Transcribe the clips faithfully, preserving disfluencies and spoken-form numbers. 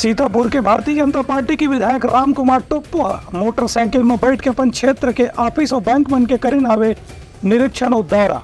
सीतापुर के भारतीय जनता पार्टी के विधायक राम कुमार टोप्पो ह मोटरसाइकिल म बैठ के अपन क्षेत्र के ऑफिस अउ बैंक मन के करिन हावे निरीक्षण अउ दौरा,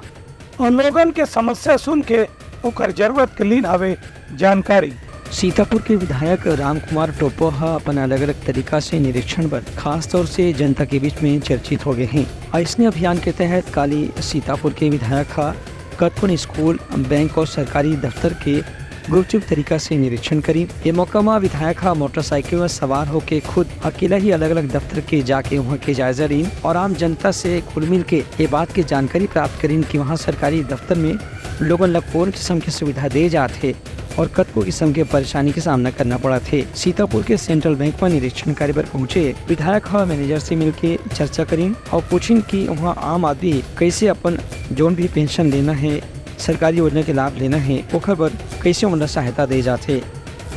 अउ लोगन के समस्या सुन के ओकर जरूरत के लीन हावे जानकारी। सीतापुर के विधायक राम कुमार टोप्पो ह अपन अलग-अलग तरीका से निरीक्षण बर खास तौर से जनता के बीच में चर्चित हो गए हैं। अइसने अभियान के तहत काली सीतापुर के विधायक ह कतकोन स्कूल, बैंक अउ सरकारी दफ्तर के गुपचुप तरीका से निरीक्षण करिन। ये मौका म विधायक ह मोटरसाइकिल म सवार होके खुद अकेला ही अलग-अलग दफ्तर के जाके उहाँ के जायजा लीन अउ आम जनता से घुल मिल के ये बात के जानकारी प्राप्त करिन कि उहाँ सरकारी दफ्तर में लोगन ल कोन किसम के सुविधा दे जात हे अउ कतको किसम के परेशानी के सामना करना पड़त हे। सीतापुर के सेंट्रल बैंक म निरीक्षण करे बर पहुंचे विधायक ह मैनेजर से मिलके चर्चा करिन अउ पूछिन कि उहाँ आम आदमी कइसे अपन जोन भी पेंशन लेना हे, सरकारी योजना के लाभ लेना हे, ओखर बर कइसे ओमन ला सहायता दे जाथे।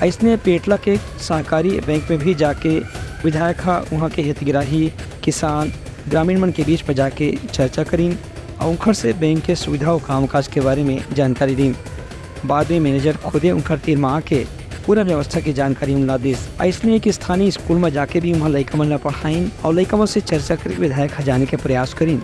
अइसने पेटला के सहकारी बैंक में भी जाके विधायक ह उहाँ के हितग्राही, किसान, ग्रामीण मन के बीच में जाके चर्चा करिन अउ उनखर से बैंक के सुविधा अउ कामकाज के बारे में जानकारी दीन। बाद में मैनेजर खुदे उनखर तीर म आके पूरा व्यवस्था के जानकारी उनला दिस। अइसने एक स्थानीय स्कूल म जाके भी उहाँ लइका मन ला पढ़ाइन अउ लइका मन से चर्चा करके विधायक ह जाने के प्रयास करिन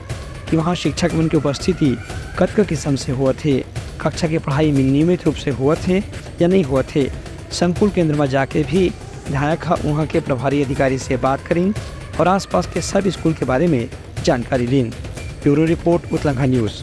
कि उहाँ शिक्षक मन के उपस्थिति कतका किसम से होवत हे, कक्षा के पढ़ाई में नियमित रूप से होवत हे या नहीं होवत हे। संकुल केंद्र म जाके भी विधायक ह उहाँ के प्रभारी अधिकारी से बात करिन अउ आसपास के सब स्कूल के बारे में जानकारी लीन। ब्यूरो रिपोर्ट, उतलंघा न्यूज़।